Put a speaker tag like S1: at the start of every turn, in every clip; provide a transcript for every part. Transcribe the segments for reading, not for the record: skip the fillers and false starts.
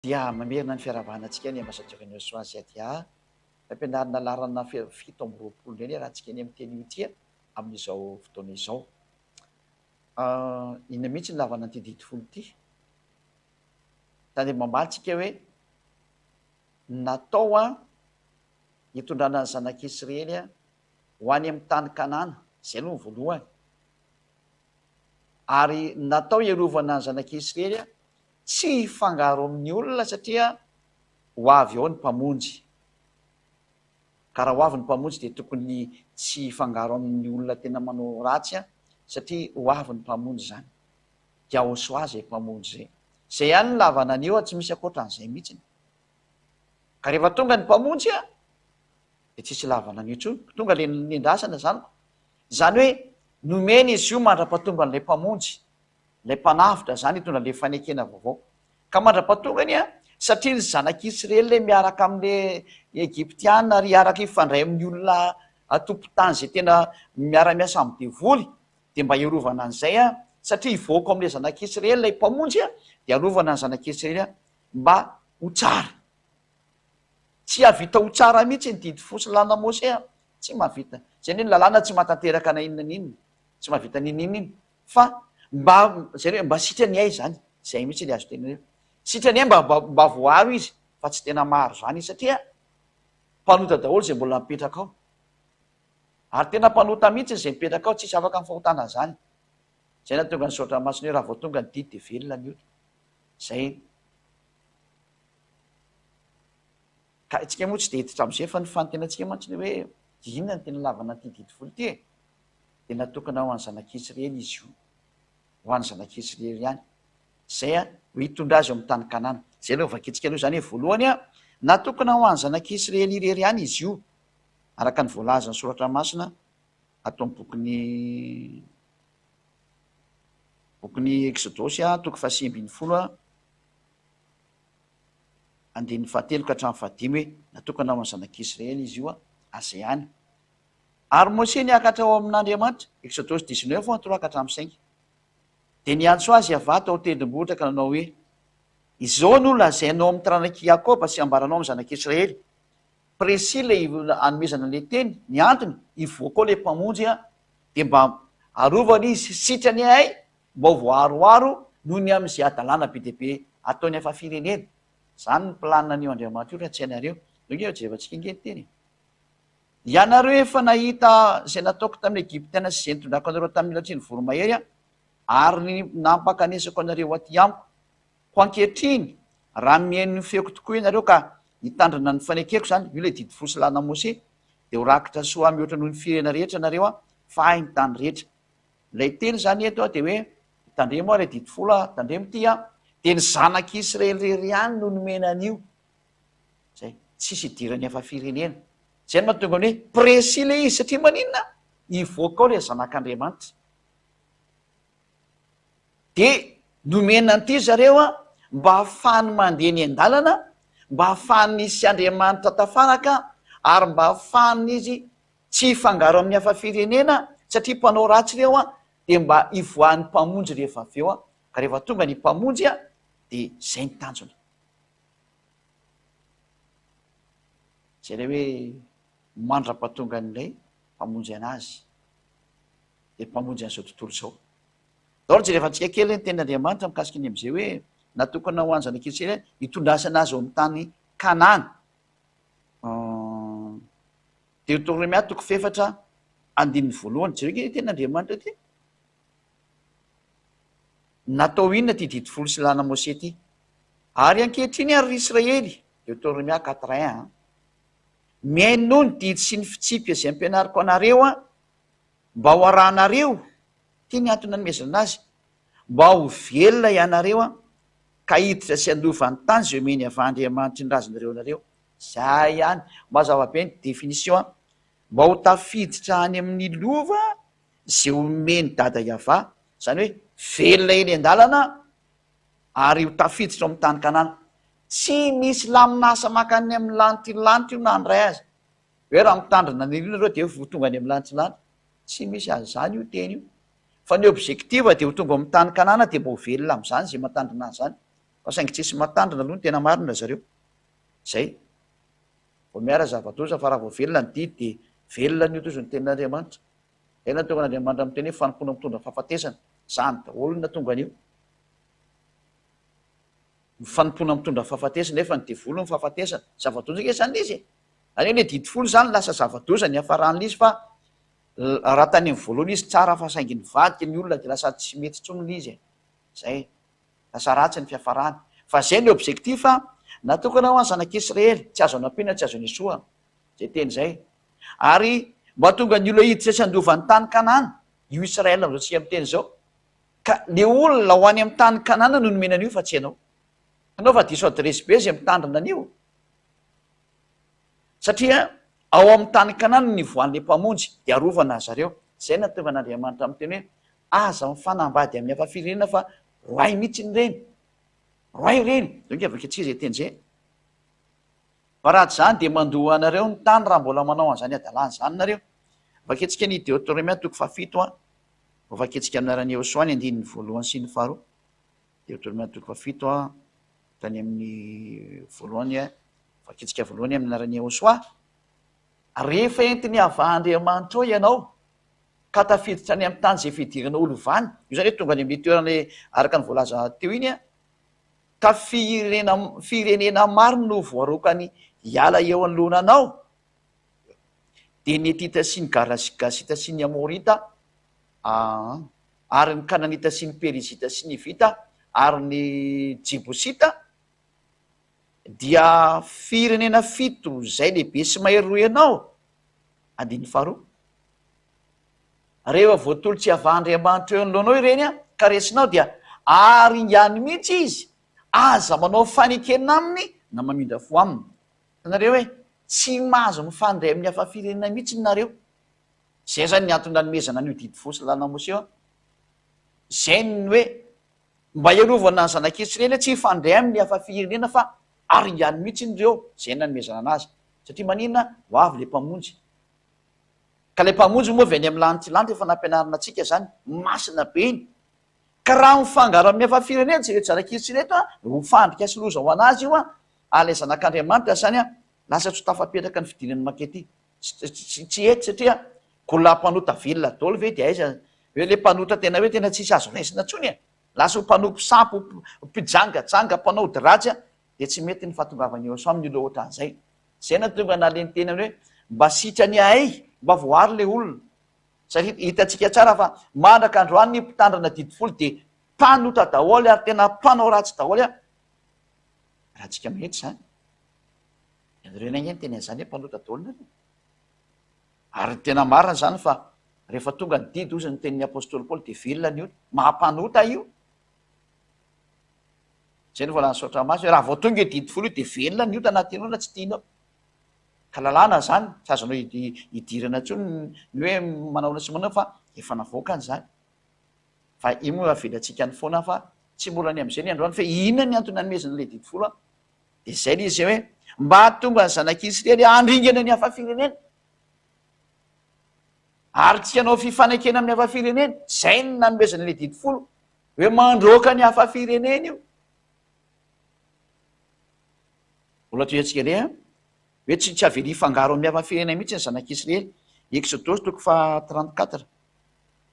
S1: Dia mamerina ny fiarahabana antsika ny Ambassadeur Innocent Aziadia, fampianarana laharana 27 indray ny arahantsika eny amin'ny teny io ity amin'izao fotoana izao. Inona mihitsy ny lavana an'ity didy folo ity? Tandremo mamaly tsika hoe natao hitondrana ny zanak'Israely ho any amin'ny tany Kanana, izay aloha ny voalohany. Ary natao hiarovana ny zanak'Israely tsy hifangaro amin'ny olona satria ho avy ao ny Mpamonjy. Ka raha ho avy ny Mpamonjy dia tokony tsy hifangaro amin'ny olona tena manao ratsy satria ho avy ny Mpamonjy izany. Yahoshua izay Mpamonjy izay. Izay ihany ny lavana an'io tsy misy ankoatran'izay mihitsiny. Ka rehefa tonga ny Mpamonjy dia tsisy ilavana an'io intsony. Tonga ilay nendrasana izany ko. Izany hoe nomena izy io mandra-pahatonga an'ilay Mpamonjy. Ilay Mpanavotra izany hitondra an'ilay fanekena vaovao. Ka mandra-pahatongany an, satria ny zanak'Israely ilay miaraka amin'ilay Egyptiana ary hiaraka hifandray amin'ny olona tompon-tany izay tena miara-miasa amin'ny devoly, dia mba hiarovana an'izay an, satria hivoaka ao amin'ilay zanak'Israely ilay Mpamonjy an, dia harovana ny zanak'Israely an, mba ho tsara. Tsy hahavita ho tsara mihitsy ny didy fo sy lalàna Mose an, tsy mahavita. Izay anie ny lalàna tsy mahatanteraka na inona na inona, tsy mahavita n'inon'inona iny. Fa mba, izay hoe mba sitrany hay izany, izay mihitsy ilay azo tenenina hoe sitrany hay mba mba voaaro izy fa tsy tena maro izany izy satria mpanota daholo izay mbola mipetraka ao. Ary tena mpanota mihitsy izay mipetraka ao, tsisy afaka amin'ny fahotana izany. Izay nahatonga ny soratra masina hoe raha vao tonga ny didy dia velona ny ota. Izay. Ka isika moa tsy dia hiditra amin'izay fa ny fanontaniantsika mantsy ny hoe inona no tena ilavana an'ity didy folo ity e? Dia natokana ho an'ny zanak'Israely izy io. Ho an'ny zanak'Israely ihany. Izay ho hitondra azy eo amin'ny tany Kanana. Izay aloha vakintsika aloha izany hoe voalohany, natokana ho an'ny zanak'Israely irery ihany izy io. Araka ny voalazan'ny soratra masina ato amin'ny bokin'ny bokin'ny Eksodosy, toko faha-19. Andininy fahatelo ka hatramin'ny fahadimy hoe, Natokana ho an'ny zanak'Israely izy io, aza ihany. Ary Mose niakatra ao amin'Andriamanitra, Eksodosy dix-neuf un trois ka hatramin'ny cinq. Dia niantso azy Yavah tao an-tendrombohitra ka nanao hoe, Izao no lazainao amin'ny taranak'i Jakoba sy ambaranao amin'ny zanak'Israely. Précis ilay anomezana ilay teny, ny antony, hivoaka ao ilay Mpamonjy, dia mba arovana izy, sitrany ahay, Mba ho voaaroaro noho ny amin'izay hadalana be dia be ataon'ny hafa firenena. Izany ny plan an'io Andriamanitra io raha tsy hainareo. Ndao nge jerevantsika nge ny teny e. Ianareo efa nahita izay nataoko tamin'ny Egyptiana sy izay nitondrako anareo tamin'ny latrin'ny voromahery aho, ary ny nampakanesako anareo aty amiko. Koa ankehitriny, raha mihaino ny feoko tokoa ianareo ka hitandrina ny fanekeko, izany, io ilay didy fo sy lalàna Mose, dia ho rakitra soa mihoatra noho ny firenena rehetra ianareo, fa ahy ny tany rehetra. Ilay teny izany eto dia hoe, tandremo ary didy folo a, tandremo ity a, dia ny zanak'Israely irery ihany no nomena an'io. Zay, tsisy idiran'ny hafa firenena. Zay no mahatonga ny hoe précis ilay izy, satria maninona? Hivoaka ao ilay zanak'Andriamanitra. Dia nomena an'ity zareo a, mba hahafahany mandeha eny an-dalana, mba hahafahany sy Andriamanitra tafaraka, ary mba hahafahany izy Tsy hifangaro amin'ny hafa firenena satria mpanao ratsy ireo an, dia mba hivoahan'ny mpamonjy rehefa avy eo an, ka rehefa tonga ny mpamonjy an, dia izay ny tanjona. Izay ilay hoe mandra-pahatongan'ilay mpamonjy an'azy, dia mpamonjy an'izao tontolo izao. Daholo jerevantsika kely ny tenin'Andriamanitra mikasika ny amin'izay hoe natokana ho an'ny zanak'Israely hitondrasana azy ao amin'ny tany Kanana. Deoteronomia toko fahefatra andininy voalohany. Jereo ange ity tenin'Andriamanitra ity. Natao inona ity didy folo sy lalàna Mose ity? Ary ankehitriny ary ry Israely, Deoteronomia quatre un an, mihainoa ny didy sy ny fitsipika izay ampianariko anareo an, mba ho arahanareo, ity ny antony nanomezana azy, mba ho velona ianareo an, ka hiditra sy handova ny tany izay omeny avy Andriamanitry ny razanareo anareo. Zay ihany, mazava be ny définition an! Mba ho tafiditra any amin'ny lova izay omen'i Dada Yavah, izany hoe velona eny an-dalana ary ho tafiditra ao amin'ny tany Kanana. Tsy misy lamin'asa mankany amin'ny lanitry ny lanitra io na ny iray aza. Hoe raha mitandrina an'io nareo dia ho tonga any amin'ny lanitry ny lanitra. Tsy misy an'izany io teny io. Fa ny objectif dia ho tonga ao amin'ny tany Kanana dia mba ho velona amin'izany izay mahatandrina an'izany. Fa saingy tsisy mahatandrina aloha ny tena marina zareo. Zay. Vao miara zava-doza fa raha vao velona ny didy dia velona ny otozy ny tenin'Andriamanitra. Zay nahatonga an'Andriamanitra miteny hoe fanompoana mitondra fahafatesana. Zany daholo no nahatonga an'io. Ny fanompoana mitondra fahafatesana nefa ny devoly ny fahafatesana. Zava-doza ange zany le izy e. Zany hoe le didy folo zany lasa zava-doza ny hiafaran'le izy fa raha tany amin'ny voalohany izy tsara fa saingy nivadika ny olona dia lasa tsy mety intsony le izy e. Zay. Lasa ratsy ny fiafarany. Fa zay ny objectif a! Natokana ho an'ny zanak'Israely, tsy azo anampiana, tsy azo anesohana. Zay teny zay. Ary mba hahatonga ny olona hiditra sy handova ny tany Kanana, io Israel amin'izao tsika miteny izao. Ka le olona ho any amin'ny tany Kanana no nomena an'io fa tsy ianao. Ianao fa diso adiresy be zay mitandrina an'io. Satria ao amin'ny tany Kanana no nivoahan'ilay Mpamonjy, dia arovana zareo. Izay no nahatonga an'Andriamanitra miteny hoe, Aza mifanambady amin'ny hafa firenena fa roahy mihitsy ireny. Roahy ireny. Izao ange avakintsika izay teny izay. Fa raha tsy izany dia mandoa anareo ny tany raha mbola manao an'izany hadalana izany nareo. Vakintsika ny Deoteronomia toko fahafito an. Vakintsika amin'ny anaran'i Yehosoa ny andininy voalohany sy ny faharoa. Deoteronomia toko fahafito an. Tany amin'ny voalohany an. Vakintsika voalohany amin'ny anaran'i Yehosoa. Rehefa entin'i Yavah Andriamanitrao ianao, ka tafiditra any amin'ny tany izay fidirana ho lovany, io izany hoe tonga any amin'ilay toerana araka ny voalaza teo iny an, ka firenena firenena maro no voaroakany hiala eo anoloananao, dia ny Hetita sy ny Garagasita sy ny Amorita, aa, ary ny Kananita sy ny Perizita sy ny Hivita ary ny Jebosita, dia firenena fito izay lehibe sy mahery roa ianao, andininy faharoa. Rehefa voatolotsy Yavah Andriamanitra eo anoloanao ireny ka resinao dia aringany mihitsy izy, aza manao fanekena aminy na mamindra fo aminy. Hitanareo hoe tsy mahazo mifandray amin'ny hafa firenena mihitsy nareo. Izay izany ny antony nanomezana an'io didy fo sy lalàna Moseo an. Izay ny hoe Mba hiarovana ny zanak'Israely hoe tsy hifandray amin'ny hafa firenena fa aringany mihitsy ireo izay nanomezana anazy. Satria maninona? Ho avy ilay Mpamonjy. Ka ilay Mpamonjy moa avy any amin'ny lanitra lanitra efa nampianarina antsika izany. Masina be iny. Ka raha mifangaro amin'ny hafa firenena ireto zanak'Israely ireto, ho fandrika sy loza ho anazy io, ary ilay zanak'Andriamanitra izany lasa tsy ho tafapetraka ny fidinany mankety. Tsy hety satria koa mpanota velona daholo ve dia aiza hoe le mpanota tena hoe tena tsisy azo raisina intsony e! Lasa ho mpanompo sampy, ho mpijangajanga, mpanao ody ratsy dia tsy mety ny fahatongavan'i Yehosua amin'ny olona ohatran'izay. Izay no tonga naleny tenany hoe mba sitrany ahay, mba voaaro le olona. Satria hitantsika tsara fa mandraka androany ny mpitandrina didy folo dia mpanota daholo ary tena mpanao ratsy daholo an! Raha tsika mihetsy izany. Ianareo anie niteny an'izany hoe mpanota daholo nareo. Ary ny tena marina izany fa rehefa tonga ny didy hozy ny tenin'ny apostoly Paoly dia velona ny ota. Maha mpanota io. Izay no voalazan'ny soratra masina hoe raha vao tonga io didy folo io dia velona ny ota na tianao na tsy tianao. Ka lalàna izany, tsy azonao idirana intsony ny hoe manao na tsy manao fa efa navoakany izany. Fa io moa avelantsika any foana fa tsy mbola ny amin'izay ny androany fa inona ny antony nanomezana ilay didy folo an? Dia izay ilay izy hoe mba hahatonga ny zanak'Israely handringana ny hafa firenena ary tsy hanao fifanekena amin'ny hafa firenena. Izay no nanomezana ilay didy folo hoe mandroaka ny hafa firenena io. Mbola tohiantsika indray an, hoe tsy tsy avela hifangaro amin'ny hafa firenena mihitsy ny zanak'Israely. Eksodosy toko faha 34.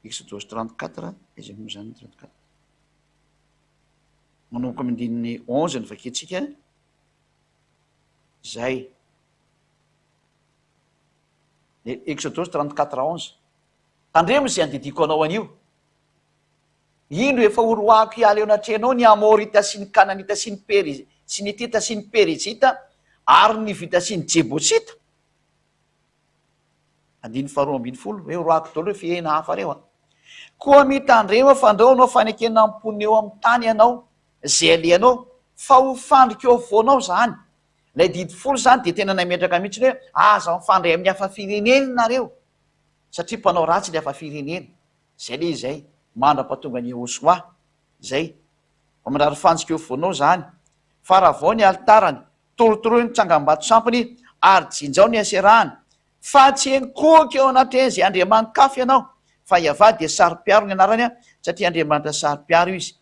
S1: Eksodosy 34, aiza moa izany 34? Manomboka amin'ny andininy 11 ny vakintsika. Izay. Exodosy 34 11. Tandremo izay andidiako anao anio. Indro efa horoahako hiala eo anatrehanao ny Amorita sy ny Kananita sy ny Periz sy ny Hitita sy ny Perizita ary ny Hivita sy ny Jebosita. Andininy faharoa ambin'ny folo, hoe horoahako daholo ireo firenena hafa ireo an. Koa mitandrema fandrao hanao fanekena amin'ny mponina eo amin'ny tany ianao, izay alehanao, fa ho fandrika eo afovoanao izany. Ilay didy folo izany dia tena nametraka mihitsy hoe aza mifandray amin'ny hafa firenena nareo, satria mpanao ratsy ny hafa firenena. Izay ilay izy izay, mandra-pahatonga an'i Yehosoa. Izay. Vao mirary fantsika eo afovoanao izany. Fa ravao ny alitarany, torotoroy ny tsangambato sampiny, ary jinjao ny aserahany, fa tsy henkohoka eo anatrehan'izay andriamani-kafa ianao, fa Yavah dia saro-piaro ny anarany, satria Andriamanitra saro-piaro izy.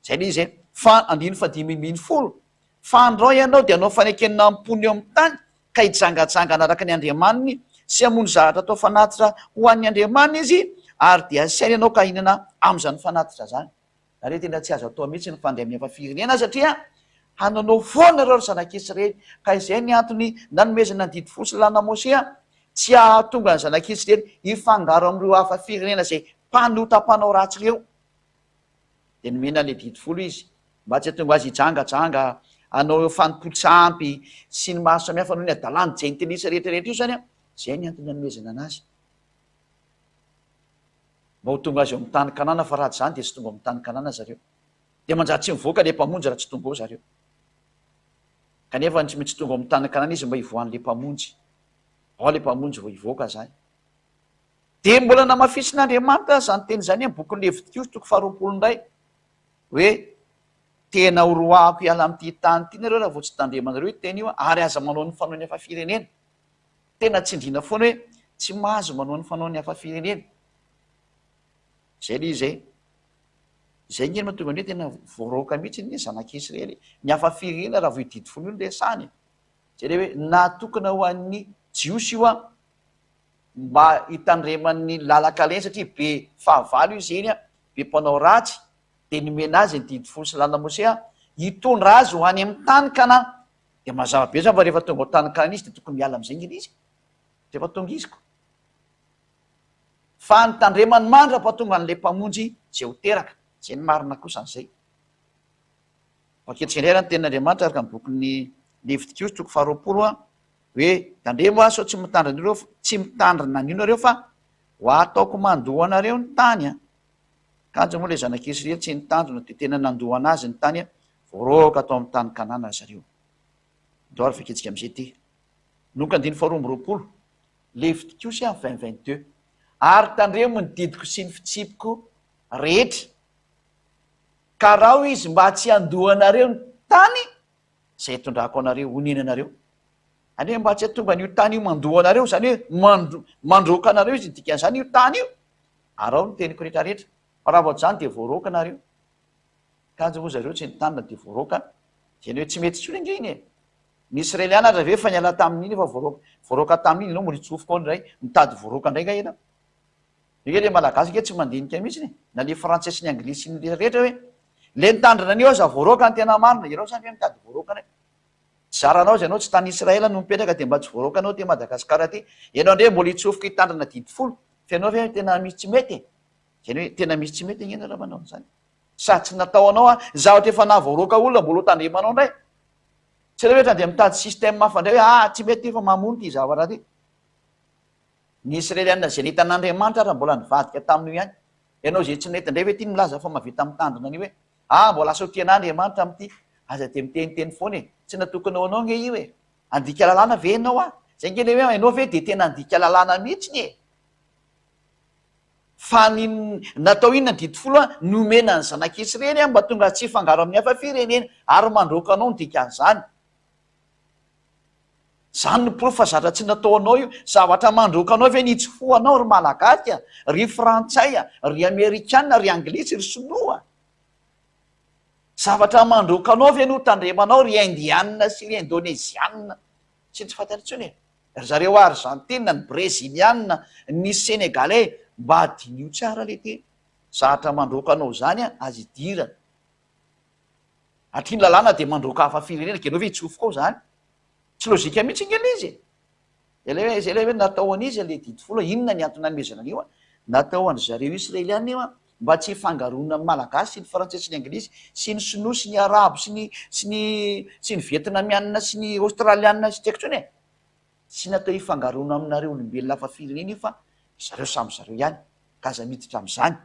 S1: Izay ilay izy e. Fa, andininy fahadimy ambin'ny folo, fa andrao ianao dia hanao fanekena amin'ny mponina eo amin'ny tany ka hijangajanga hanaraka ny andriamaniny sy hamono zavatra atao fanatitra ho an'ny andriamaniny izy, ary dia hasainy ianao ka hihinana amin'izany fanatitra izany. Nareo tena tsy azo atao mihitsy ny mifandray amin'ny hafa firenena satria hananao foana ireo ry zanak'Israely ka izay ny antony nanomezana ny didy folo sy lalàna Mosea tsy hahatonga ny zanak'Israely hifangaro amin'ireo hafa firenena izay mpanota mpanao ratsy ireo. Dia nomena ilay didy folo izy mba tsy hahatonga azy hijangajanga hanao fanompoan-tsampy sy ny maro samihafa noho ny hadalan'ny jentilisa rehetra rehetra io izany an, izay ny antony nanomezana anazy. Mba ho tonga azy eo amin'ny tany Kanana fa raha tsy izany dia tsy tonga ao amin'ny tany Kanana zareo. Dia manjary tsy mivoaka ilay mpamonjy raha tsy tonga ao zareo. Kanefa tsy maintsy tonga ao amin'ny tany Kanana izy mba hivoahan'ilay mpamonjy. Ao ilay mpamonjy vao hivoaka izany. Dia mbola namafisin'Andriamanitra izany teny izany amin'ny bokin'ny Levitikosy toko faharoapolo indray hoe tena ho roahako hiala amin'ity tany ity nareo raha vao tsy tandremanareo io teny io ary aza manao ny fanaon'ny hafa firenena. Tena tsindriana foana hoe tsy mahazo manao ny fanaon'ny hafa firenena. Izay ilay izy e. Izay ange no mahatonga ny hoe tena voaroaka mihitsy ny zanak'Israely. Ny hafa firenena raha vao io didy folo io no resahana e. Izay ilay hoe natokana ho an'ny Jiosy io an, mba hitandremany ny lalan-kalehany satria be fahavalo izy eny an, be mpanao ratsy, dia nomena azy ny didy folo sy lalana Mosea hitondra azy ho any amin'ny tany Kanana. Dia mazava be zany fa rehefa tonga ao tany Kanana izy dia tokony miala amin'izay ngina izy. Rehefa tonga izy ko. Fa ny tandremany mandra-pahatonga an'ilay mpamonjy izay ho teraka. Izay ny marina kosa an'izay. Vakintsika indray raha ny tenin'Andriamanitra araka ny bokin'ny Levitikosy toko faharoapolo a, hoe tandremo aho sao tsy mitandrina ireo, tsy mitandrina an'io nareo fa ho ataoko mandoa anareo ny tany a. Kanjo moa ilay zanak'Israely tsy nitandrina dia tena nandoa anazy ny tany a, Voaroaka tao amin'ny tany Kanana ry zareo. Ndao ary vakintsika amin'izay ity. Noka andininy faharoa amby roapolo, Levitikosy a vingt 22. Ary tandremo ny didiko sy ny fitsipiko rehetra, ka araho izy mba tsy handoa anareo ny tany izay hitondrako anareo honenanareo. Anie mba tsy hahatonga an'io tany io mandoa anareo, izany hoe mandro, mandroaka anareo izy, ny dikan'izany io tany io. Araho ny teniko rehetra rehetra, fa raha vao tsy izany dia voaroaka nareo. Kanjo moa zareo tsy nitandrina dia voaroaka Izany hoe tsy mety intsony ange iny e! Ny Israeliana aza ve efa niala tamin'iny efa voaroaka voaroaka tamin'iny ianao mbola hitsofoka ao indray mitady voaroaka indray nga ianao? Io nge le Malagasy nge tsy mandinika mihitsy e! Na le Frantsay sy ny Anglisy sy ny rehetra hoe le nitandrina an'io aza voaroaka ny tena marina, ianao zany ve mitady voaroaka indray? Tsy zaranao aza ianao tsy tany Israel no mipetraka dia mba tsy voaroaka anao aty Madagascar aty, ianao indray mbola hitsofoka hitandrina didy folo fa ianao ve tena misy tsy mety e! Izany hoe tena misy tsy mety ange ianareo manao an'izany. Sady tsy natao anao an, zavatra efa nahavoaroaka olona mbola ho tandremanao indray. Tsy aleo hoe dia mitady système hafa indray hoe ah tsy mety ity fa mamono ity zavatra ity. Ny Israeliana izay nahita an'Andriamanitra ary mbola nivadika tamin'io ihany. Ianao izay tsy nety indray ve ity milaza fa mahavita mitandrina an'io hoe ah mbola lasa ho tia an'Andriamanitra amin'ity. Aza dia miteniteny foana e. Tsy natokana ho anao ange io e. Handika lalàna ve ianao ah? Izay ange ilay hoe ianao ve dia tena handika lalàna mihitsiny e. Fa ny natao inona ny didy folo an? Nomena ny zanak'Israely an mba tonga tsy hifangaro amin'ny hafa firenena ary mandroaka anao ny dikan'izany. Izany no porofo fa zatra tsy natao anao io. Zavatra mandroaka anao ve ny hitsofohanao ry Malagasy a, ry Frantsay a, ry Amerikana, ry Anglisy, ry Sinoa? Zavatra mandroaka anao ve no tandremanao ry Indiana sy ry Indoneziana sy ny tsy fantatra intsony e? Ry zareo Arzantina, ny Breziliana, ny Senegaley, mba diniho tsara le teny. Zatra mandroaka anao zany an, aza idirana. Hatria ny lalàna dia mandroaka hafa firenena, ka ianao ve hitsofoka ao zany? Tsy lojika mihitsy ange le izy e! Zay le hoe, zay le hoe natao an'iza le didy folo, inona ny antony nanomezana an'io an? Natao an-dry zareo Israeliana io an, mba tsy hifangaroana amin'ny Malagasy sy ny Frantsay sy ny Anglisy sy ny Sinoa sy ny Arabo sy ny sy ny sy ny Vietnamiana sy ny Aostraliana sy tsy haiko intsony e! Tsy natao hifangaroana aminareo olombelona hafa firenena io fa zareo samy zareo ihany ka aza miditra amin'izany.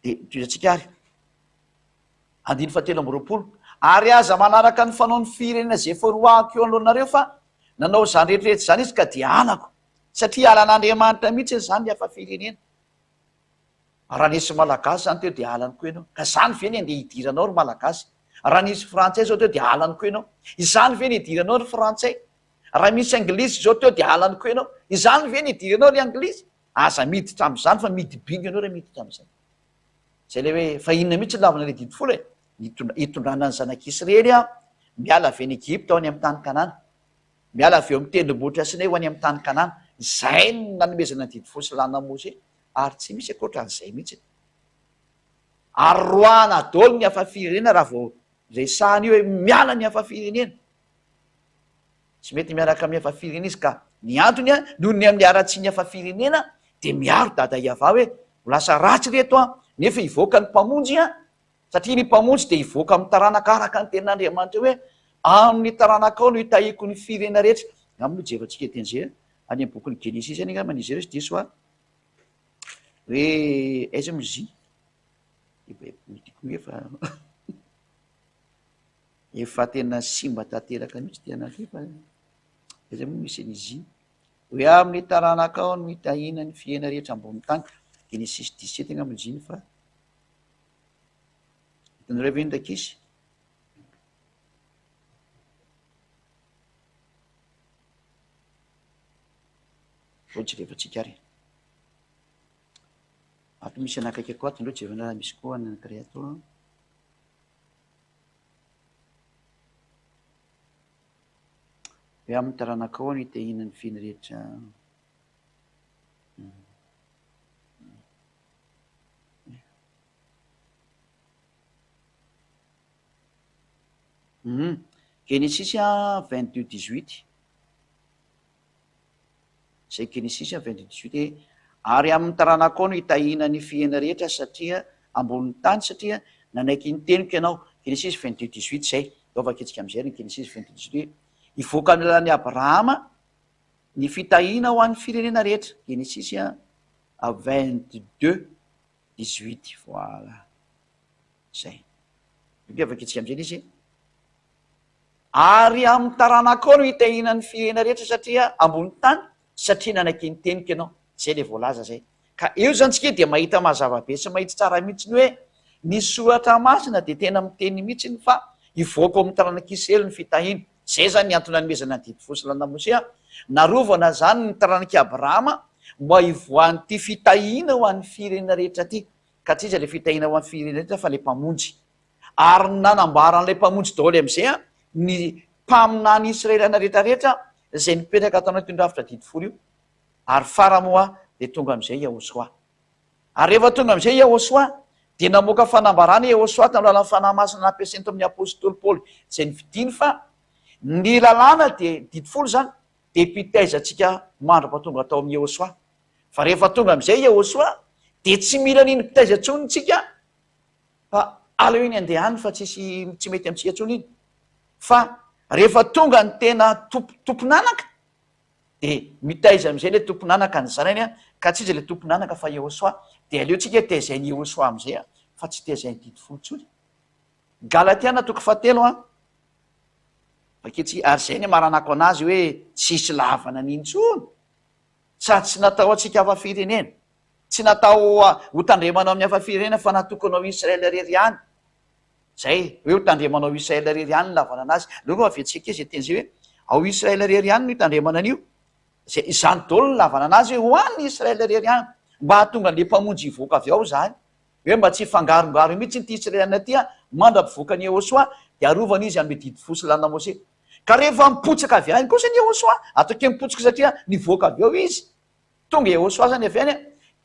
S1: Dia tohizantsika ary. Andininy fahatelo amby roapolo, Ary aza manaraka ny fanaon'ny firenena izay efa roahiko eo anoloanareo fa nanao izany rehetra rehetra izany izy ka dia halako, satria halan'Andriamanitra mihitsy izany ny hafa firenena. Raha nisy Malagasy izany teo dia halany koa ianao. Ka izany ve ny andeha hidiranao ry Malagasy? Raha nisy Frantsay izao teo dia halany koa ianao. Izany ve ny hidiranao ry Frantsay? Raha misy Anglisy izao teo dia halany koa ianao. Izany ve ny hidiranao ry Anglisy? Aza miditra amin'izany fa midibingo ianao raha miditra amin'izay. Izay ilay hoe fa inona mihitsy ny lavana ilay didy folo e? Hitondrana ny zanak'Israely miala avy any Egypta ho any amin'ny tany Kanana. Miala avy eo amin'ny tendrombohitra Sinay ho any amin'ny tany Kanana. Izay no nanomezana ny didy folo sy lalàna Mosè, ary tsy misy ankoatra an'izay mihitsy. Ary roahana daholo ny hafa firenena raha vao resahana io hoe miala ny hafa firenena. Tsy mety miaraka amin'ny hafa firenena izy ka ny antony a, noho ny amin'ny haratsian'ny hafa firenena dia miaro dada Iavah hoe ho lasa ratsy reto an, nefa hivoaka ny mpamonjy an, Satria ny Mpamonjy dia hivoaka amin'ny taranaka araka ny tenin'Andriamanitra hoe, Amin'ny taranakao no hitahiako ny firenena rehetra. Angamba moa jerentsika teny izay any amin'ny bokin'ny Genesisy any angamba izy ireo tsy diso aho. Hoe aiza moa izy iny? Ny Baiboly tiako nefa efa tena simba tanteraka mihitsy ity anankiray fa aiza moa misy an'izy iny? Hoe amin'ny taranakao no hitahiana ny firenena rehetra ambonin'ny tany. Genesisy 17 angamba izy iny fa Hitanareo ve ny rankizy? Vao jerevantsika ary. Ato misy anakaiky koa ato, ndreo jerena raha misy koa ny anankiray ato. Hoe amin'ny taranakao no hitahiana ny finy rehetra. Hum. Genesisy a 22 18. Zay Genesisy a 22 18 hoe ary amin'ny taranakao no hitahiana ny fihena rehetra satria ambonin'ny tany satria nanaiky ny teniko ianao. Genesisy 22 18 zay. Ndao vakintsika amin'izay ny Genesisy 22 18 hoe hivoaka amin'ny alalan'i Abrahama ny fitahiana ho an'ny firenena rehetra. Genesisy a 22 18 voilà zay miavaka itsika amizay izy ary amin'ny taranakao no hitahiana ny firenena rehetra satria ambony tany satria nanaiky ny teniko ianao zay le voalaza zay ka eo zany tsika dia mahita mazava be sy mahitsy tsara mihitsy ny hoe ny soratra masina dia tena miteny mihitsy ny fa hivoaka ao amin'ny taranak'Israely ny fitahiana Izay izany ny antony nanomezana ny didy folo sy lalàna Mosea. Narovana izany ny taranak'i Abrahama mba hivoahan'ity fitahiana ho an'ny firenena rehetra ity. Ka tsy iza ilay fitahiana ho an'ny firenena rehetra fa ilay Mpamonjy. Ary nanambara an'ilay Mpamonjy daholo amin'izay ny mpaminany israeliana rehetra rehetra izay nipetraka tao anatin'io rafitra didy folo io. Ary farany moa dia tonga amin'izay Yahoshuah. Ary rehefa tonga amin'izay Yahoshuah, dia namoaka fanambarana Yahoshuah tamin'ny alalan'ny Fanahy Masina nampiasainy tao amin'ny Apostoly Paoly izay nifidiny fa ny lalàna dia, didy folo izany, dia mpitaiza antsika mandra-pahatonga tao amin'i Yahoshuah. Fa rehefa tonga amin'izay Yahoshuah, dia tsy mila an'iny mpitaiza intsony isika, fa aleo iny andeha any fa tsisy tsy mety amintsika intsony iny. Fa rehefa tonga ny tena tompon'anaka, Dia mitaiza amin'izay ilay tompon'anaka ny zanany an, ka tsy iza ilay tompon'anaka fa Yehosua, dia aleo tsika tezain'i Yehosua amin'izay an, fa tsy tezain'i didy folo intsony. Galatiana toko fahatelo an, vakio tsika, ary izay ny amaranako anazy hoe tsisy lavana ny intsony, sady tsy natao antsika hafa firenena, tsy natao ho tandremana amin'ny hafa firenena fa natokana ho Israel irery ihany. Zay, hoe ho tandremanao Israel irery ihany ny lavanana azy. Aleo aloha averintsika kely zay teny zay hoe ao Israel irery ihany no hitandremana an'io. Zay, izany daholo ny lavanana azy hoe ho an'ny Israel irery ihany. Mba hahatonga an'ilay mpamonjy hivoaka avy ao izany. Hoe mba tsy hifangarongaro mihitsy ity Israeliana ity an, mandra-pivoaka an'i Yehosua, dia arovana izy amin'ny didy fo sy lalàna Mosesy. Ka rehefa mipotsaka avy any kosa ny Yehosua, ataoko hoe mipotsaka satria nivoaka avy ao izy, tonga Yehosua zany avy any,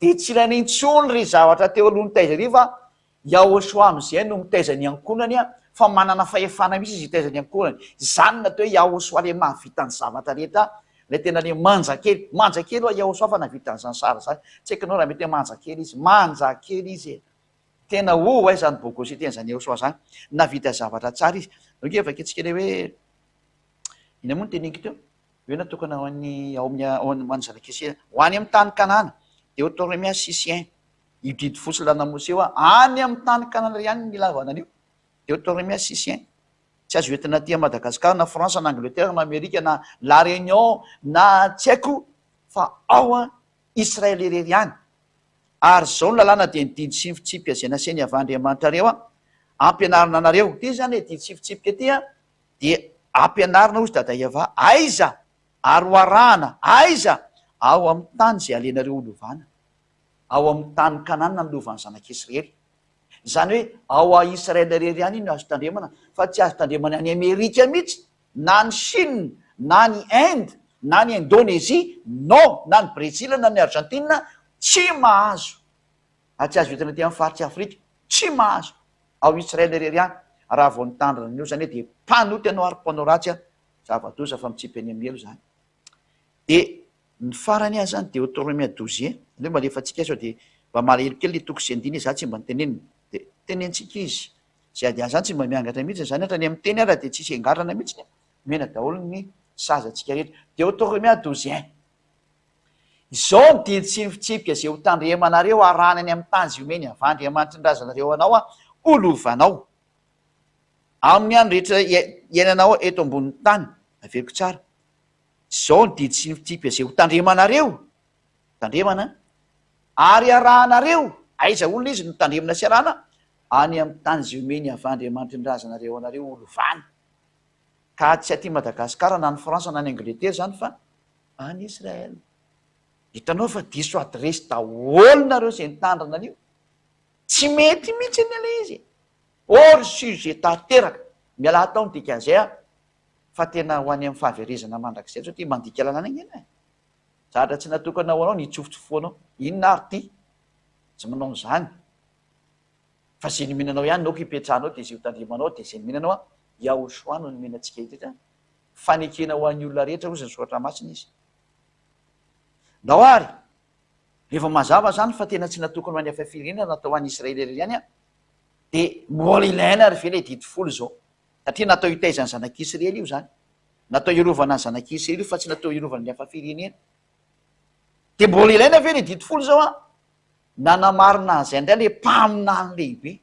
S1: dia tsy ilaina intsony ry zavatra teo aloha nitaiza ry fa Yahoshuah amin'izay no mitaiza ny ankohonany fa manana fahefana mihitsy izy hitaiza ny ankohonany. Izany no atao hoe Yahoshuah ilay mahavita ny zavatra rehetra, ilay tena ilay manja kely. Manja kely ho'a Yahoshuah fa nahavita an'izany sary izany. Tsy haiko ianao raha mety hoe manja kely izy. Manja kely izy e! Tena oh aiza ny bogosité an'izany Yahoshuah izany. Nahavita zavatra tsara izy. Donc vakintsika ilay hoe inona moa no teneniko teo? Hoe natokana ho an'ny ao amin'ny ao an'ny zanak'Israely ho any amin'ny tany Kanana. Deoteronomia 6 1. Io didy fotsy lalana Mosè io any amin'ny tany Kanana ihany ny ilavana an'io. Deuteronomia 6 1. Tsy azo entina aty Madagascar na France na Angleterre na Amerika na La Réunion na tsy haiko fa ao an Israël irery ihany. Ary izao ny lalàna dia ny didy sy ny fitsipika izay nasain'i Yavah Andriamanitrareo an ampianarina anareo. Ity izany e didy sy fitsipika ity an dia ampianarina hozy Dada Yavah aiza ary ho arahana aiza ao amin'ny tany izay alenareo ho lovana. ao amin'ny tany Kanana ny lovan'ny zanak'Israely. Izany hoe ao a Israel irery ihany iny no azo tandremana fa tsy azo tandremana any Amerika mihitsy na any Chine na any Inde na any Indonésie non na any Brésil na any Argentine tsy mahazo ary tsy azo entina aty amin'ny faritr'i Afrika tsy mahazo ao Israel irery ihany raha vao nitandrina an'io izany hoe dia mpanota ianao ary mpanao ratsy an zava-doza fa mitsipy any amin'ny helo izany dia Ny farany aza zany Deotoromia douze, aleo mba alefantsika sao dia mba malahelo kely le toko sy andiny za tsy mba notenenina de tenentsika izy, zay ady ahy zany tsy mba miangatra mihitsy zany hatrany amin'ny teny ara de tsisy angatrana mihitsy omena daholo ny sazy antsika rehetra. Deotoromia douze un, Izao ny didy sy ny fitsipika izay ho tandremanareo arahana any amin'ny tany izay omeny avy Andriamanitry ny razanareo anao ho lovanao, amin'ny andro rehetra iainanao eto ambonin'ny tany, averiko tsara, Izao ny didy sy ny fitsipika izay ho tandremanareo, tandremana, ary arahanareo, aiza olona izy no tandremana sy arahana? Any amin'ny tany izay omeny avy Andriamanitry ny razanareo anareo ho lovany. Ka tsy aty Madagasikara na any France na any Angleterre izany fa any Israël. Hitanao fa diso adiresy daholo nareo izay nitandrina an'io. Tsy mety mihitsy anie ilay izy e. Hors sujet tanteraka. Mialà tao ny dikan'izay a. Fa tena ho any amin'ny fahaverezana mandrakizay satria mandika lalàna ange ianao e! Zavatra tsy natokana ho anao ny hitsofotsofohanao. Inona ary ity? Tsy manao an'izany. Fa izay nomena anao ihany no aoka hipetrahanao dia izay hotandremanao dia izay nomena anao an, Yahoshua no nomena antsika rehetra. Fanekena ho an'ny olona rehetra hozy ny soratra masina izy. Ndao ary, rehefa mazava izany fa tena tsy natokana ho an'ny hafa firenena natao ho an'ny Israely irery ihany an, dia mbola ilaina ary ve ilay didy folo izao? Satria natao hitaiza ny zanak'Israely io izany. Natao hiarovana ny zanak'Israely io fa tsy natao hiarovana ny hafa firenena. Dia mbola ilaina ve ny didy folo izao an? Nanamarina an'izay indray ilay mpaminany lehibe.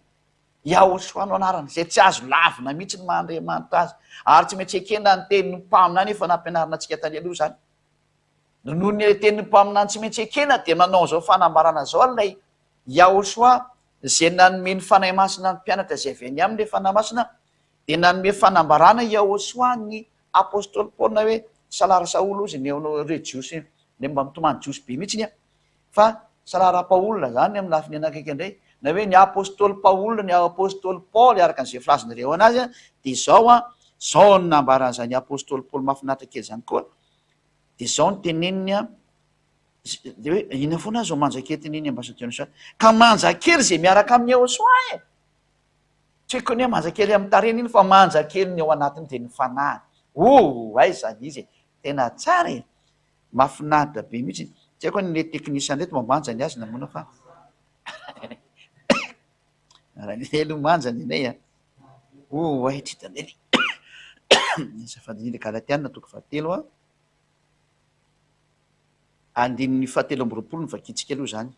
S1: Yahoshua no anarany, izay tsy azo lavina mihitsy ny maha Andriamanitra azy. Ary tsy maintsy ekena ny tenin'ny mpaminany efa nampianarina antsika tany aloha izany. Noho ny tenin'ny mpaminany tsy maintsy ekena dia nanao an'izao fanambarana izao ilay Yahoshua izay nanome ny Fanahy Masina ny mpianatra izay avy any aminy ilay Fanahy Masina dia nanome fanambarana i Yahoshua ny Apostoly Paoly na hoe Salara Saoly hozy ny ireo Jiosy ilay mba mitomany Jiosy be mihitsy ny fa Salara Paola zany amin'ny lafiny anakaiky indray na hoe ny Apostoly Paoly ny Apostoly Paoly araka an'izay filazan'ireo anazy dia izao an izao no nambaran'izany Apostoly Paoly mahafinaritra kely izany koa dia izao no teneniny an De hoe inona foana aza manja kely teneniny ambassadeur Jean ka manja kely zay miaraka amin'i Yehosoa e! Tsy haiko ny hoe manja kely amin'ny tarehiny iny fa manja kely ny ao anatiny dia ny fanahiny. Oh! Aiza ny izy e! Tena tsara e! Mahafinaritra be mihitsy. Tsy haiko ny technicien reto mba manja ny azy namoana fa Rainilelo manja ny anay a! Oh! Ay tsy hita indray ny azafady indrindra Galatiana toko fahatelo a. Andininy fahatelo amby 20 no vakintsika aloha izany.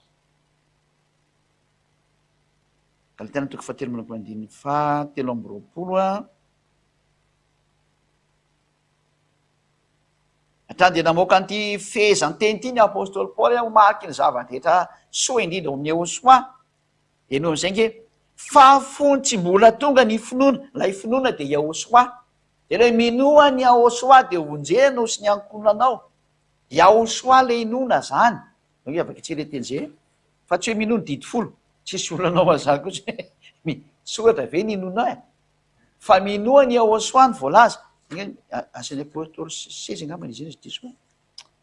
S1: Galatiana toko fahatelo amby 20 andininy fahatelo amby 20 a. Hatrany dia namoaka an'ity fehezanteny ity ny apostoly Paoly ho mariky ny zava-drehetra soa indrindra ao amin'ny Yehosoa. Dia noho izay nge, fa fony tsy mbola tonga ny finoana, ilay finoana dia Yahosoa. Dia ilay minoa an'i Yahosoa dia vonjena sy ny ankohonanao. Yahosoa ilay inoana zany. Zao nge avakitsika ilay teny zay e. Fa tsy hoe minoa ny didy folo. Tsisy olona hanao an'izany koa tsy hoe soratra ve ny inoanao e. Fa minoa an'i Yahosoa ny voalaza. Nge asan'ny apostoly seza angamba izy iny izy diso e.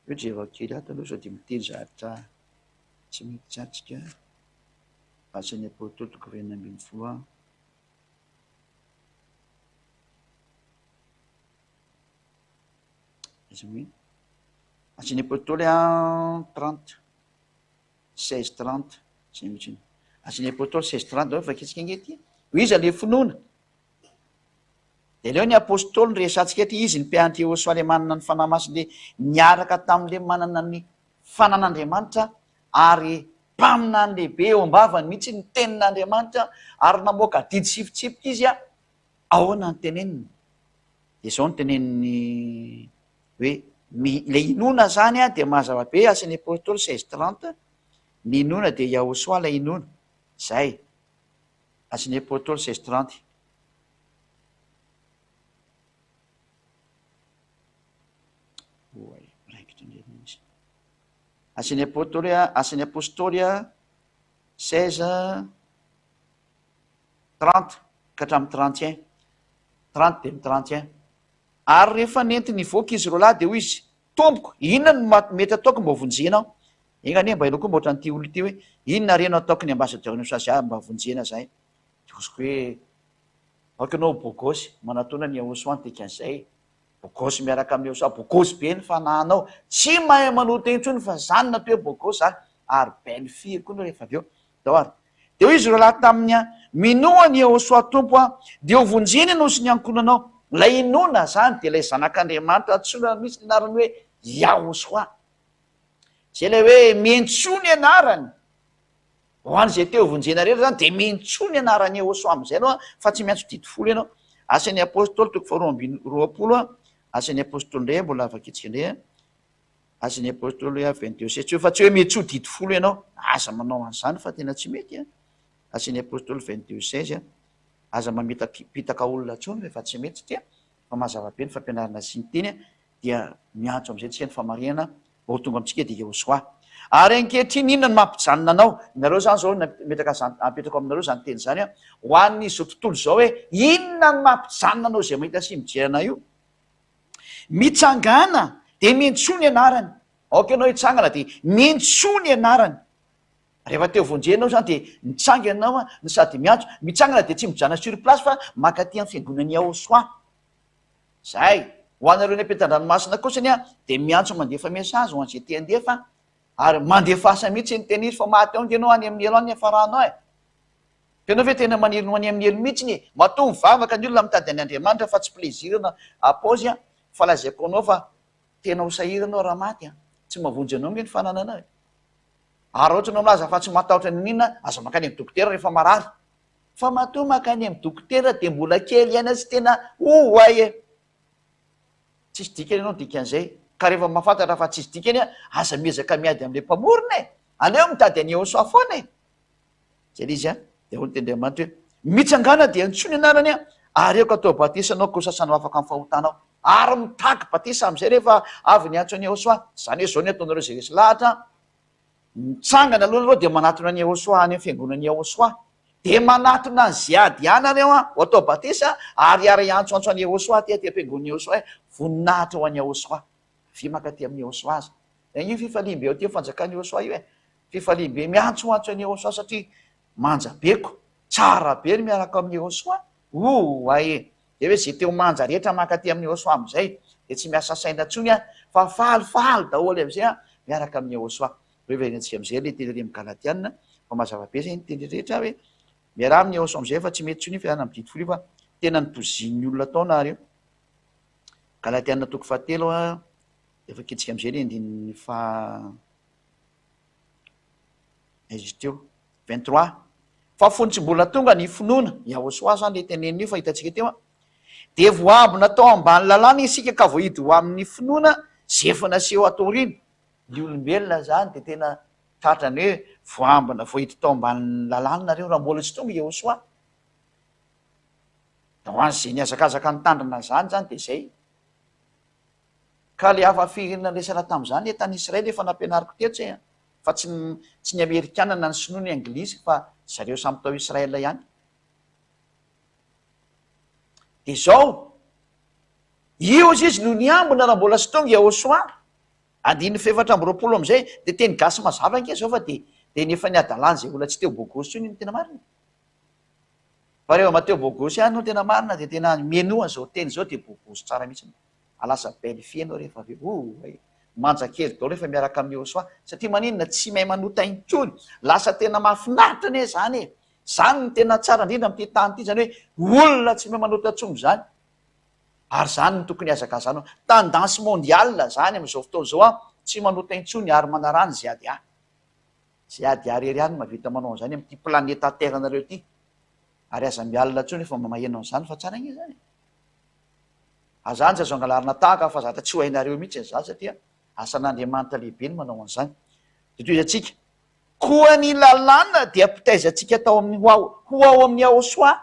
S1: Io jereo kely ato aloha sao dia miteny zavatra tsy mety tsara tsika. Asan'ny Apostoly toko faha 16 a. Aiza moa iny? Asan'ny Apostoly a 30, 16 30, zay mihitsy iny. Asan'ny Apostoly 16 30, daholo vakitsika ange ity. Ho iza le finoana? De aleo ny Apostoly no resahantsika eto, izy ny mpianatra Iehosoa le manana ny Fanahy Masina le niaraka tamin'le manana ny fanan'Andriamanitra ary mpaminany lehibe eo am-bavany mihitsy ny tenin'Andriamanitra ary namoaka didy sy fitsipika izy a, ahoana ny teneniny? Dia izao ny teneniny hoe ilay inoana izany a dia mazava be Asan'ny Apostoly 16 30, ny inoana dia Yahosoa ilay inoana, izay, Asan'ny Apostoly 16 30. Oay, miraikitra indray ilay izy. Asan'ny Apôstôly, Asan'ny Apôstôly 16. 30 ka hatramin'ny 31. 30 dia ny 31. Ary rehefa nentiny hivoaka izy roalahy dia hoy izy, Tompoko, inona no mety ataoko mba ho vonjena aho? Enga anie mba ianao koa mba ohatran'ity olona ity hoe, inona re no ataoko ny ambassadeur-n'i Soazia mba vonjena zahay? Dia hozy koa hoe, aoka ianao ho bogosy, manatona ny Yahosoa ny dikan'izay. Bogosy miaraka amin'i Yahosoa, bogosy be ny fanahinao, tsy mahay manota intsony fa zany no atao hoe bogosy zany, ary belle fille koa ianao rehefa avy eo. Dao ary. Dia hoy izy roalahy taminy, Minoa an'i Yehosua Tompo aho, dia ho vonjena ianao sy ny ankohonanao. Ilay inoana izany dia ilay Zanak'Andriamanitra antsoina mihitsy ny anarany hoe Yahosua. Izay ilay hoe miantsoa ny anarany. Ho an'izay te ho vonjena rehetra izany dia miantsoa ny anaran'i Yehosua amin'izay ianao fa tsy miantso didy folo ianao. Asan'ny Apostoly toko faharoa ambin'ny 20, Asan'ny Apostoly indray mbola vakintsika indray. Asan'ny Apostoly 22 sept, fa tsy hoe miantsoa didy folo ianao, aza manao an'izany fa tena tsy mety an. Asan'ny Apostoly 22 16, aza mamitapitaka olona intsony rehefa tsy mety satria fa mazava be ny fampianarana sy ny teny dia miantso amin'izay tsika ny famarinana mba ho tonga amintsika dia Yehosua. Ary ankehitriny inona no mampijanona anao? Nareo izany izao nametraka izany, apetrako aminareo izany teny izany ho an'izao tontolo izao hoe inona no mampijanona anao izay mahita sy mijery anay io? Mitsangàna dia miantsoa ny anarany. Aoka ianao hitsangana dia miantsoa ny anarany. Rehefa te ho vonjena ianao izany dia mitsangana ianao no sady miantso. Mitsangana dia tsy mijanona sur place fa mankaty amin'ny fiangonan'i Yahosoa. Izay. Ho anareo any ampitan-dranomasina kosa anie dia miantso mandefa message ho an'izay te handefa ary mandefasa mihitsy ny teniry fa maty ao ange ianao any amin'ny helo any ny hiafaranao e. Ianao ve tena maniry ny ho any amin'ny helo mihitsiny e? Matoa mivavaka ny olona mitady an' Andriamanitra fa tsy plaisir na paozy an, fa lazaiko anao fa tena ho sahirana anao raha maty an, tsy mahavonjy anao ange ny fanananao e. Ary raha ohatra ianao milaza fa tsy matahotra n'inon'inona, aza mankany amin'ny dokotera rehefa marary. Fa matoa mankany amin'ny dokotera dia mbola kely aina tsy tena oay e. Tsisy dikany ianao dikan'izay. Ka rehefa mahafantatra fa tsisy dikany an, aza miezaka miady amin'ilay mpamorona e. Aleo mitady an'i Yehosua foana e. Zay ilay izy an! Dia hoy ny tenin'Andriamanitra hoe, Mitsangàna dia antsoy ny anarany an, ary aoka atao batisa anao ka ho sasanao afaka amin'ny fahotanao. Ary mitaky batisa amin'izay rehefa avy niantso an'i Yehosua. Izany hoe izao ny ataonareo izay resy lahatra an! Mitsangana aloha nareo dia manatona an'i Yehosua any amin'ny fiangonan'i Yehosua. Dia manatona an'i Ziadia nareo an, ho atao batisa, ary ary hiantsoantso an'i Yehosua aty aty am-piangonan'i Yehosua hoe, Voninahitra ho an'i Yehosua. Avia mankaty amin'i Yehosua aza. Io fifaliam-be ao aty amin'ny fanjakan'i Yehosua io e! Fifaliam-be miantsoantso an'i Yehosua satria manja be ko! Tsara be ny miaraka amin'i Yehosua! Oay e! Dia hoe ze te ho manja rehetra mankaty amin'i Yehosua amin'izay dia tsy miasa saina intsony an, fa falifaly daholo amin'izay an, miaraka amin'i Yehosua. Reo hiverenantsika amin'izay ilay teny ery amin'ny Galatiana fa mazava be izay ny teny rehetra hoe miaraha amin'i Yehosua amin'izay fa tsy mety intsony io fiarahana amin'ny didy folo io fa tena nipozian'ny olona tao nareo. Galatiana toko fahatelo an, dia vakintsika amin'izay ny andininy faha Aiza izy teo? 23. Fa fony tsy mbola tonga ny finoana, Yahoshuah zany le teneniny io fa hitantsika teo an, dia voaambina tao ambany lalàna isika ka voahidy ho amin'ny finoana izay efa naseho ato aoriana. Ny olombelona zany dia tena tratrany hoe voaambina, voahidy tao ambany lalàna nareo raha mbola tsy tonga Yahoshuah. Da ho an'izay nihazakazaka nitandrina an'izany zany dia izay. Ka le hafa firy nandresana tamin'izany le tany Israel efa nampianariko teto zay an! Fa tsy tsy ny amerikana na ny sinoa ny anglisy fa zareo samy tao Israel ihany. De zao, io ozy izy no niambina raha mbola tsy tonga Yahoshuah, andininy fahefatra 24 amizay, de teny gasy mazava ange zao fa de de ny efa niadalan'izay olona tsy teo bogosy tsony ny tena marina. Fa rehefa mba teo bogosy ihany no tena marina de tena mienoa an'izao teny zao de bogosy tsara mihitsiny. Lasa belle fille enao rehefa avy eo. Ouay! Manja kely daholo rehefa miaraka amin'i Yehosua. Satria maninona? Tsy mahay manota intsony. Lasa tena mahafinaritra anie izany e! Izany no tena tsara indrindra amin'ity tany ity, izany hoe olona tsy mahay manota intsony izany. Ary izany no tokony hihazakazanao. Tendance mondiale izany amin'izao fotoana izao an, tsy manota intsony ary manarano izay ady ahy. Izay ady ahy irery ihany no mahavita manao an'izany amin'ity planeta Terre-nareo ity. Ary aza mialona intsony rehefa mba maheno an'izany fa tsara ange izany e! Azany tsy azo angalarina tahaka fa zatra tsy ho hainareo mihitsy an'izany satria asan'Andriamanitra lehibe ny manao an'izany. Dia tohizantsika. Koa ny lalàna dia mpitaiza antsika tao amin'ny ho ao ho ao amin'i Yahoshuah.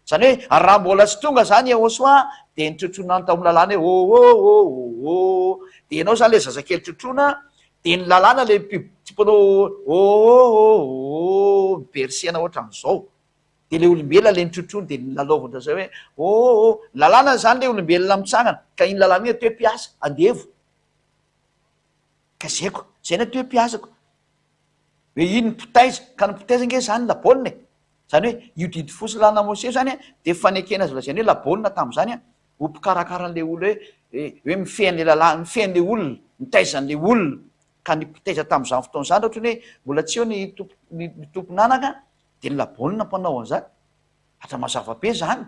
S1: Izany hoe raha mbola tsy tonga izany Yahoshuah dia nitrotroina ny tao amin'ny lalàna hoe oh oh oh oh oh. Dia ianao izany ilay zazakely trotroina dia ny lalàna ilay mpi- tsy mpanao oh oh oh oh oh mibersena ohatran'izao. De le olombelona le nitrotrony de nilalaovin-dry zareo hoe oh oh, lalàna zany le olombelona mitsangana, ka iny lalàna iny atao hoe mpiasa, andevo. Ka zay ko, zay ny atao hoe mpiasa ko. Hoe iny ny mpitaiza, ka ny mpitaiza ange zany labaolina e. Zany hoe io didy fo sy lalàna Mosesy io zany an, de fanekena azo lazaina hoe labaolina tamin'izany an, ho mpikarakara an'le olona hoe hoe mifehy an'le lalàna, mifehy an'le olona, mitaiza an'le olona. Ka ny mpitaiza tamin'izany fotoana izany raha ohatra ny hoe mbola tsy eo ny tompo ny tompon'anaka de ny labaolina mpanao an'izany. Atra mazava be zany.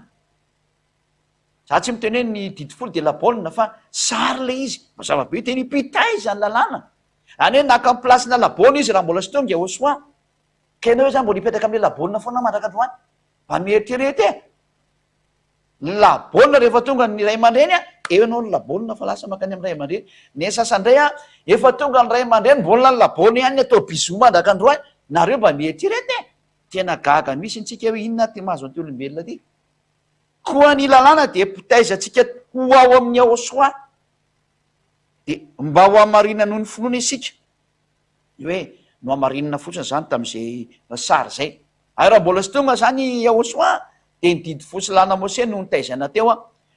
S1: Za tsy miteny hoe ny didy folo dia labaolina fa sary le izy, mazava be io teny io, mpitaiza ny lalàna. Any hoe naka ny place-na labaolina izy raha mbola tsy tonga Yehosua. Ka ianao zany mbola hipetraka amin'le labaolina foana mandraka androany? Mba mieritrereta e! Ny labaolina rehefa tonga ny ray aman-dreny a, eo ianao ny labaolina fa lasa mankany amin'ny ray aman-dreny. Ny sasany indray a, efa tonga ny ray aman-dreny mbola ny labaolina ihany ny atao bisous mandraka androany. Nareo mba mieritrereta e! Tena gaga mihitsy ntsika hoe inona ary ty mahazo an'ity olombelona ty. Koa ny lalàna dia mpitaiza antsika ho ao amin'ny Yahoshuah, dia mba ho hamarina noho ny finoana isika. Ny hoe nohamarinina fotsiny izany tamin'izay sary izay. Ary raha mbola tsy tonga izany i Yahoshuah, dia ny didy fo sy lalàna Mosesy no nitaizaina teo,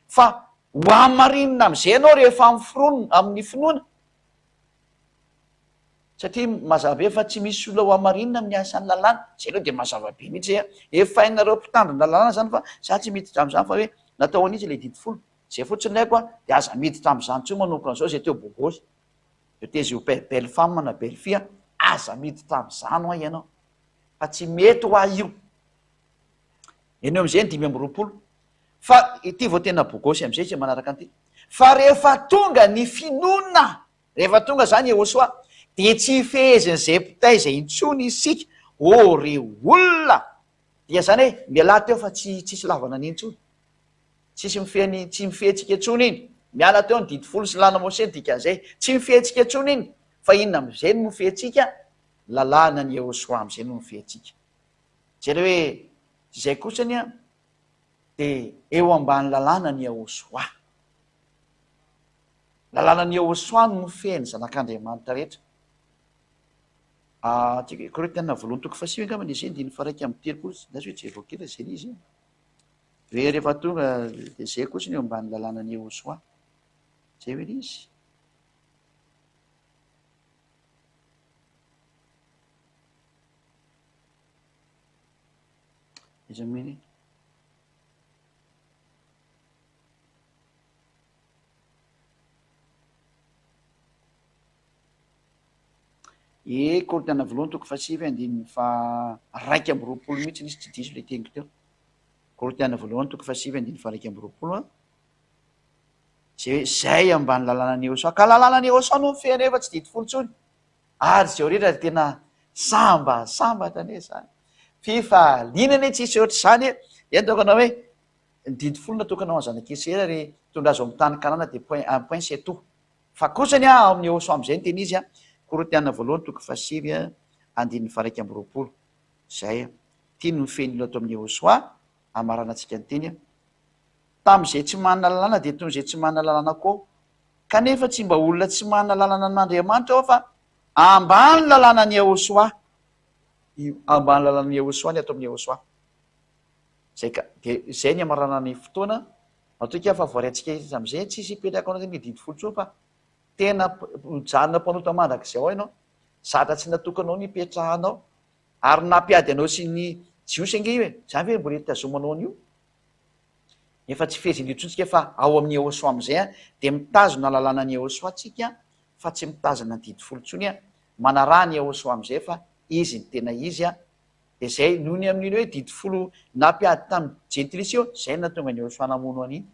S1: fa ho hamarinina amin'izay ianao rehefa miforona amin'ny finoana. Satria mazava be fa tsy misy olona ho hamarinina amin'ny asan'ny lalàna. Izay aloha dia mazava be mihitsy izay an. Efa hainareo mpitandrina lalàna izany fa za tsy miditra amin'izany fa hoe natao an'iza ilay didy folo. Izay fotsiny no haiko an, dia aza miditra amin'izany intsony manomboka an'izao izay teo bogosy. Izay te ho belle femme na belle fille an, aza miditra amin'izany hoa ianao. Fa tsy mety hoa io. Eny amin'izay ny 25. Fa ity vao tena bogosy amin'izay izay manaraka an'ity. Fa rehefa tonga ny finoana Rehefa tonga izany Yehosua, dia tsy hifehezin'izay mpitaiza intsony isika. Oh, ry olona! Dia izany hoe, mialà teo fa tsy, tsisy lavana an'iny intsony. Tsisy mifehy ny, tsy mifehy antsika intsony iny. Miala teo ny didy folo sy lalàna Mosesy ny dikan'izay. Tsy mifehy antsika intsony iny. Fa inona amin'izay no mifehy antsika? Lalàna an'i Yehosua amin'izay no mifehy antsika. Izay ilay hoe, izay kosa anie dia eo ambany lalàna ny Yehosua. Lalànan'i Yehosua no mifehy ny zanak'Andriamanitra rehetra. Aty Korintiana voalohany toko fahasivy angamba ny izay andininy faha-31, na hoe jereo kely izay ilay izy e. Hoe rehefa tonga dia izay kosa ny eo ambany lalànan'i Yehosua. Izay ve ilay izy? Iza moa iny? E Korintiana voalohany toko fahasivy andininy faha-21 mihitsy izy tsy diso ilay teniko teo. Korintiana voalohany toko fahasivy andininy faha-21 an. Zay hoe zay ambany lalànan'i Yehosua. Ka lalànan'i Yehosua no mifehy an'ireo fa tsy didy folo intsony. Ary izao rehetra dia tena samba sambatra anie izany. Fifaliana anie tsisy ohatr'izany e. Ento anao hoe Ny didy folo natokana ho an'ny zanak'i Israely ary hitondra azy ao amin'ny tany Kanana dia point un point c'est tout. Fa kosa ny ao amin'ny Yehosua amin'izay ny teny izy, Korintiana voalohany toko fahasivy andininy faha-21. Izay ity no mifehy ny olona ato amin'ny Yehosua, hamaranantsika ny teny. Tamin'izay tsy manana lalàna dia toy izay tsy manana lalàna koa. Kanefa tsy mba olona tsy manana lalàna an'Andriamanitra aho fa ambany lalànan'i Yehosua. Ambany lalàn'i Yehosua ny ato amin'ny Yehosua. Zay ka, dia izay ny hamaranana ny fotoana, matoky aho fa voaraintsika izy amin'izay, tsisy hipetraka ao anatin'ny didy folo intsony fa tena mijanona mpanota mandrakizay ao ianao, zatra tsy natokanao ny hipetrahanao, ary nampiady anao sy ny Jiosy ange io e, zany ve mbola hitazomanao an'io? Efa tsy fehezina intsony tsika fa ao amin'ny Yehosua amin'izay an, dia mitazona lalànan'i Yehosua tsika fa tsy mitazona ny didy folo intsony an, manaraha ny Yehosua amin'izay fa izy ny tena izy an, Dia izay, noho ny amin'iny hoe didy folo nampiady tamin'ny jentilisa io, izay no nahatonga an'i Yehosua namono an'iny.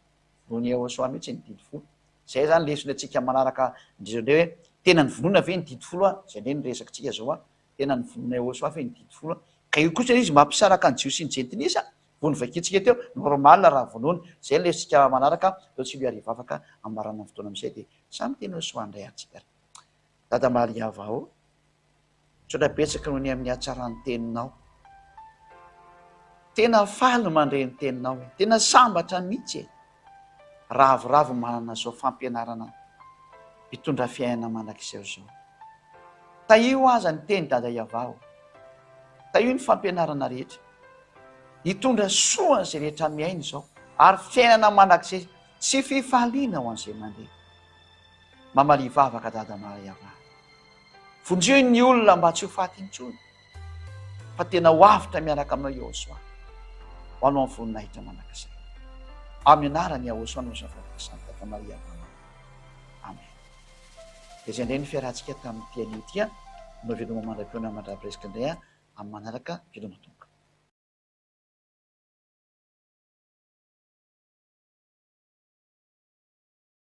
S1: Noho ny Yehosua mihitsy ny didy folo. Izay izany lesona antsika manaraka indrindra indray hoe, tena novonoina ve ny didy folo an? Izay indray no resakitsika izao an. Tena novonoina Yehosua ve ny didy folo an? Ka io kosa izy mampisaraka ny Jiosy sy ny jentilisa, vao novakintsika teo, normal raha vonoina. Izay no lesontsika manaraka, aleo tsy hivavaka hamarana ny fotoana amin'izay dia samy teny Yehosua indray ary tsika ary. Dada Maria Vao. Misaotra betsaka noho ny amin'ny hatsaran'ny teninao. Tena faly mandre ny teninao e. Tena sambatra mihitsy e. Ravoravo manana izao fampianarana mitondra fiainana mandrakizay izao. Tahio aza ny teny Dada Yavah o. Tahio ny fampianarana rehetra. Hitondra soa an'izay rehetra miaina izao, ary fiainana mandrakizay sy fifaliana ho an'izay mandeha. Mamalia vavaka Dada Maria vavy. Vonjeo ny olona mba tsy ho faty intsony, fa tena ho avotra miaraka aminao Yahoshuah, ho anao ny voninahitra mandrakizay. Amin'ny anaran'i Yahoshuah no zavavaka izany Dada Maria vavy. Amen. Dia izay indray ny fiarahantsika tamin'ity anio ity an. Manao veloma mandra-pihaona mandra-piresaka indray an, amin'ny manaraka, veloma tompoko.